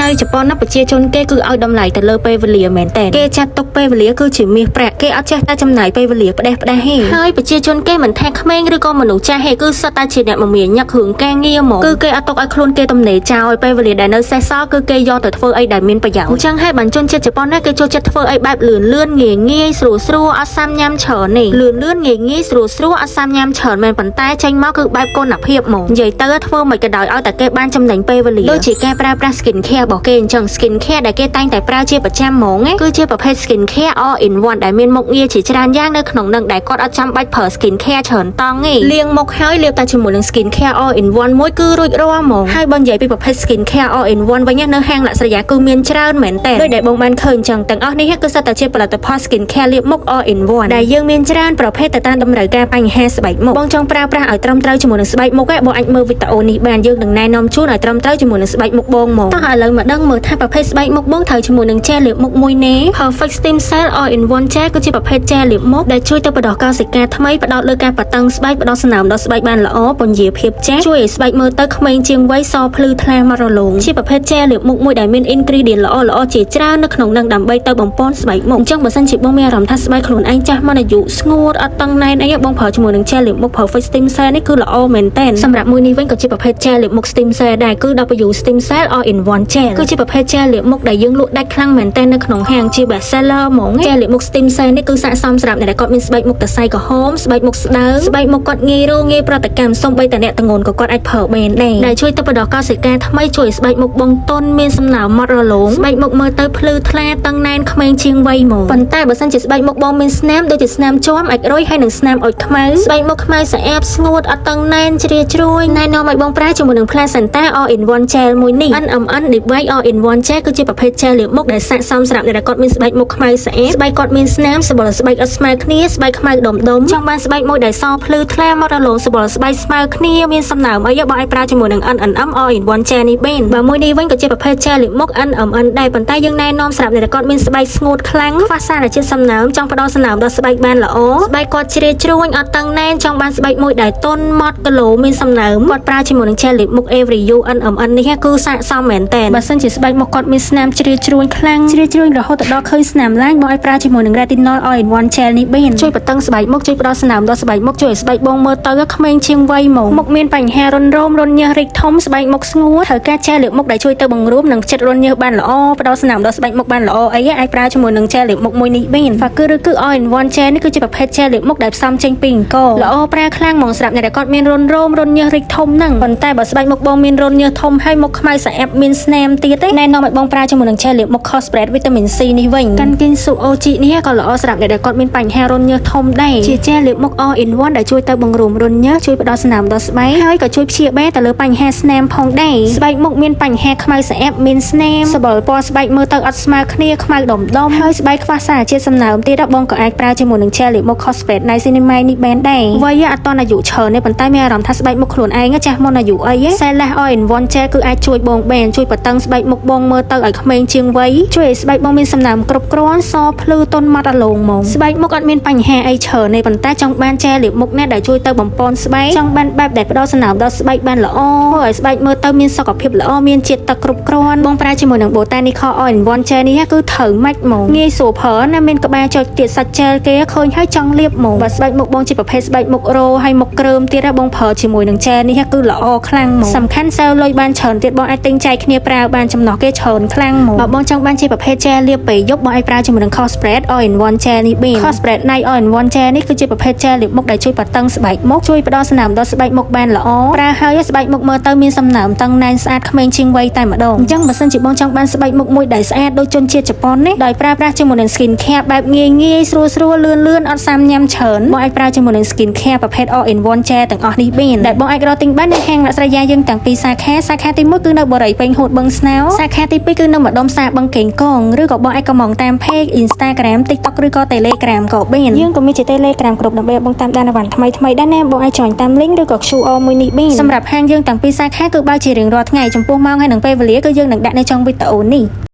នៅជប៉ុនណាប្រជាជនគេគឺឲ្យតម្លៃទៅលើពេលវេលាមែនតើគេចាត់ទុកពេលវេលាគឺជាមាសប្រាក់គេអត់ចេះតែចំណាយពេលវេលាផ្ដេសផ្ដាសទេហើយប្រជាជនគេមិនថាក្មេងឬក៏មនុស្សចាស់ទេគឺសុទ្ធតែជាអ្នកមមាញឹករឿងការងារហ្មងគឺគេអត់ទុកឲ្យខ្លួនគេទំនេរចោលពេលវេលាដែលនៅសេសសល់គឺគេយកទៅធ្វើអីដែលមានប្រយោជន៍អញ្ចឹងហើយបានជនជាតិជប៉ុនណាគេចូលចិត្តធ្វើអីបែបលឿនលឿនងាយងាយស្រួលស្រួលអត់សាំញ៉ាំច្រើនទេលឿនលឿនងាយងាយស្រួលស្រួលអត់សាំញ៉ាំច្រើនមែនប៉ុន្តែចេញមកគឺបែបគុណភាពហ្មងនិយាយទៅធ្វើមិនក៏ដោយឲ្យតែគេបានចំណេញពេលវេលាដូចជាការប្រើប្រាស់ skin care របស់គេអញ្ចឹង skin care ដែលគេតែងតែប្រើជាប្រចាំហ្មងណាគឺជាប្រភេទ skin care all in one ដែលមានមុខងារជាច្រើនយ៉ាងនៅក្នុងនឹងដែលគាត់អត់ចាំបាច់ប្រើ skin care ច្រើនតង់ទេលាងមុខហើយលាបតែជាមួយនឹង skin care all in one មួយគឺរួចរាល់ហ្មងហើយបើនិយាយពីប្រភេទ skin care all in one វិញណានៅហាងលក្ខសយាគឺមានច្រើនមែនតើដូចដែលបងបានឃើញអញ្ចឹងទាំងអស់នេះគឺសុទ្ធតែជាផលិតផល skin care លាបមុខ all in one ដែលយើងមានច្រើនប្រភេទទៅតាមតម្រូវការបញ្ហាស្បែកមុខបងចង់ប្រើប្រាស់ឲ្យត្រឹមត្រូវជាមួយនឹងស្បែកមុខឯងបងអាចមើលវីដេអូនេះបានយើងនឹងណែនាំជូនឲ្យត្រឹមត្រូវជាមួយនឹងស្បែកមុខបងហ្មងតោះឥឡូវមកដឹងមើលថាប្រភេទស្បែកមុខបងត្រូវជាមួយនឹងជែលលាបមុខមួយនេះ Perfect Stem Cell All in One ជែលគឺជាប្រភេទជែលលាបមុខដែលជួយទៅបណ្ដុះកោសិកាថ្មីផ្ដោតលើការបតឹងស្បែកផ្ដល់សំណើមដល់ស្បែកបានល្អពន្យាភាពចាស់ជួយឲ្យស្បែកមើលទៅក្មេងជាងវ័យសភ្លឺថ្លាមករលោងជាប្រភេទជែលលាបមុខមួយដែលមាន ingredient ល្អល្អជាច្រើននៅក្នុងនឹងដើម្បីទៅបំពន់ស្បែកមុខអញ្ចឹងបើសិនជាបងមានអារម្មណ៍ថាស្បែកខ្លួនឯងចាស់មកអាយុស្ងួតអត់តឹងណែនអីបងប្រើជាមួយនឹងជែលលាបមុខ Perfect Stem Cell នេះគឺល្អមែនតើសម្រាប់មួយនេះវិញក៏ជាប្រភេទជែលលាបមុខ Stem Cell ដែរគឺ W Stem Cell All in One Gel គឺជាប្រភេទជែលលាបមុខដែលយើងលក់ដាច់ខ្លាំងមែនតើនៅក្នុងហាងជា best seller ហ្មងជែលលាបមុខ Stem Cell នេះគឺស័ក្តិសមសម្រាប់អ្នកដែលគាត់មានស្បែកមុខសរសៃក្រហមស្បែកមុខស្ដើងស្បែកមុខគាត់ងាយរងងាយប្រតិកម្មសូម្បីតែអ្នកទងន់ក៏គាត់អាចប្រើបានដែរដែលជួយទៅបណ្ដុះកោសិកាថ្មីជួយឲ្យស្បែកមុខបងទន់មានសំណើមម៉ត់រលោងស្បែកមុខមើលទៅភ្លឺថ្លាតឹងណែនក្មេងជាងវ័យហ្មងប៉ុន្តែបើសិនជាស្បែកមុខបងមានស្នាមដូចជាស្នាមជាំអាចរុយហើយនិងស្នាមអុចខ្មៅស្បែកមុខខ្មៅស្អាតស្ងួតអត់តឹងណែនជ្រាជ្រួយណែនាំឲ្យបងប្រើជាមួយនឹង Placenta All in One Gel មួយនេះ NMN Device All in One Gel គឺជាប្រភេទ gel លាបមុខដែលស័ក្តិសមសម្រាប់អ្នកដែលគាត់មានស្បែកមុខខ្មៅស្អាតស្បែកគាត់មានស្នាមសម្បុរស្បែកអត់ស្មើគ្នាស្បែកខ្មៅដុំដុំចង់បានស្បែកមួយដែលសភ្លឺថ្លាមករលោងសម្បុរស្បែកស្មើគ្នាមានសំណើមអីបងអាចប្រើជាមួយនឹង NNM All in One Gel នេះបានបើមួយនេះវិញក៏ជាប្រភេទ gel លាបមុខ NMN ដែរប៉ុន្តែយើងណែនាំសម្រាប់អ្នកដែលគាត់មានស្បែកស្ងួតខ្លាំងខ្វះសារជាតិសំណើមចង់ផ្ដល់សំណើមដល់ស្បែកបានល្អស្បែកគាត់ជ្រាជ្រួញអត់តឹងណែនចង់បានស្បែកមួយដែលទន់ម៉ត់គីឡូមានសំណើមគាត់ប្រើជាមួយនឹង gel លាបមុខ Every You NMN នេះគឺស័ក្តិសមមែនតើបើសិនជាស្បែកមុខគាត់មានស្នាមជ្រាជ្រួញខ្លាំងជ្រាជ្រួញរហូតដល់ឃើញស្នាមឡាញបងឲ្យប្រើជាមួយនឹង Retinol All in One Gel នេះបានជួយបន្តឹងស្បែកមុខជួយផ្ដល់សំណើមដល់ស្បែកមុខជួយឲ្យស្បែកបងមើលទៅក្មេងជាងវ័យហ្មងមុខមានបញ្ហារុនរោមរុនញើសរីកធំស្បែកមុខស្ងួតត្រូវការ gel លាបមុខដែលជួយទៅបង្រួមនិងផ្ចិតរុនញើសបានល្អផ្ដល់សំណើមដល់ស្បែកមុខបានល្អអីអាចប្រើជាមួយនឹង gel លាបមុខមួយនេះបានហ្វាគឺឬគឺ All in One Gel នេះគឺជាប្រភេទ gel លាបមុខដែលផ្សំចេញពីអង្គល្អប្រើខ្លាំងហ្មងសម្រាប់អ្នកដែលគាត់មានរុនរោមរុនញើសរីកធំហ្នឹងប៉ុន្តែបើស្បែកមុខបងមានរុនញើសធំហើយមុខខ្មៅស្អាតមានស្នាមទៀតទេណែនាំឲ្យបងប្រើជាមួយនឹង gel លាបមុខ Cospress Vitamin C នេះវិញកាន់គិនស៊ូ OG នេះក៏ល្អសម្រាប់អ្នកដែលគាត់មានបញ្ហារុនញើសធំដែរជា gel លាបមុខ All in One ដែលជួយទៅបង្រួមរុនញើសជួយផ្ដល់សំណើមដល់ស្បែកហើយក៏ជួយព្យាបាលទៅលើបញ្ហាស្នាមផងដែរស្បែកមុខមានបញ្ហាខ្មៅស្អាតមានស្នាមសម្បុរពណ៌ស្បែកមើលទៅអត់ស្មើគ្នាខ្មៅដុំដុំហើយស្បែកខ្វះសារជាតិសំណើមទៀតបងក៏អាចប្រើជាមួយនឹង gel លាបមុខ Cospress Niacinamide នេះបានដែរវ័យអត់ទាន់អាយុច្រើនទេប៉ុន្តែមានអារម្មណ៍ថាស្បែកមុខខ្លួនឯងចាស់មុនអាយុអី Cellus All in One Gel គឺអាចជួយបងបានជួយបន្តឹងស្បែកមុខបងមើលទៅឲ្យក្មេងជាងវ័យជួយឲ្យស្បែកបងមានសំណើមគ្រប់គ្រាន់សភ្លឺទន់ម៉ត់អាឡងហ្មងស្បែកមុខអត់មានបញ្ហាអីច្រើនទេប៉ុន្តែចង់បាន gel លាបមុខណាដែលជួយទៅបំពន់ស្បែកចង់បានបែបដែលផ្ដល់សំណើមដល់ស្បែកបានល្អធ្វើឲ្យស្បែកមើលទៅមានសុខភាពល្អមានជាតិទឹកគ្រប់គ្រាន់បងប្រើជាមួយនឹង Botanical All in One Gel នេះគឺត្រូវម៉ាច់ហ្មងងាយស្រួលប្រើណាមានក្បាលចុចទៀតសាច់ gel គេឃើញហើយចង់លាបហ្មងបើស្បែកមុខបងជាប្រភេទស្បែកមុខរោហើយមុខគ្រើមទៀតបងប្រើជាមួយនឹង gel នេះគឺល្អខ្លាំងហ្មងសំខាន់សេលលុយបានច្រើនទៀតបងអាចទិញចែកគ្នាប្រើបានចំណោះគេច្រើនខ្លាំងហ្មងបើបងចង់បានជាប្រភេទ gel លាបពេលយប់បងអាចប្រើជាមួយនឹង Cospress All in One Gel នេះបាន Cospress Night All in One Gel នេះគឺជាប្រភេទ gel លាបមុខដែលជួយបន្តឹងស្បែកមុខជួយផ្ដល់សំណើមដល់ស្បែកមុខបានល្អប្រើហើយស្បែកមុខមើលទៅមានសំណើមតឹងណែនស្អាតក្មេងជាងវ័យតែម្ដងអញ្ចឹងបើសិនជាបងចង់បានស្បែកមុខមួយដែលស្អាតដូចជនជាតិជប៉ុននេះដោយប្រើប្រាស់ជាមួយនឹង skin care បែបងាយងាយស្រួលស្រួលលឿនលឿនអត់សាំញ៉ាំច្រើនបងអាចប្រើជាមួយនឹង skin care ប្រភេទ all in one gel ទាំងអស់នេះបានដែលបងអាចរកទិញបាននៅហាងលក្ខស្រយាយើងទាំងពីរសាខាសាខាទី1គឺនៅបរិយពេញហួតបឹងស្នោសាខាទី2គឺនៅម្ដុំផ្សារបឹងកេងកងឬក៏បងអាចកម្មងតាម page Instagram TikTok ឬក៏ Telegram ក៏បានយើងក៏មានជា Telegram គ្រប់ដើម្បីឲ្យបងតាមដានអីវ៉ាន់ថ្មីថ្មីៗដែរណាបងអាច join តាម link ឬក៏ QR មួយនេះបានសម្រាប់ហាងយើងទាំងពីរសាខាគឺបើកជារៀងរាល់ថ្ងៃចំពោះម៉ោងហើយនិងពេលវេលាគឺយើងនឹងដាក់នៅចុងវីដេអូនេះ។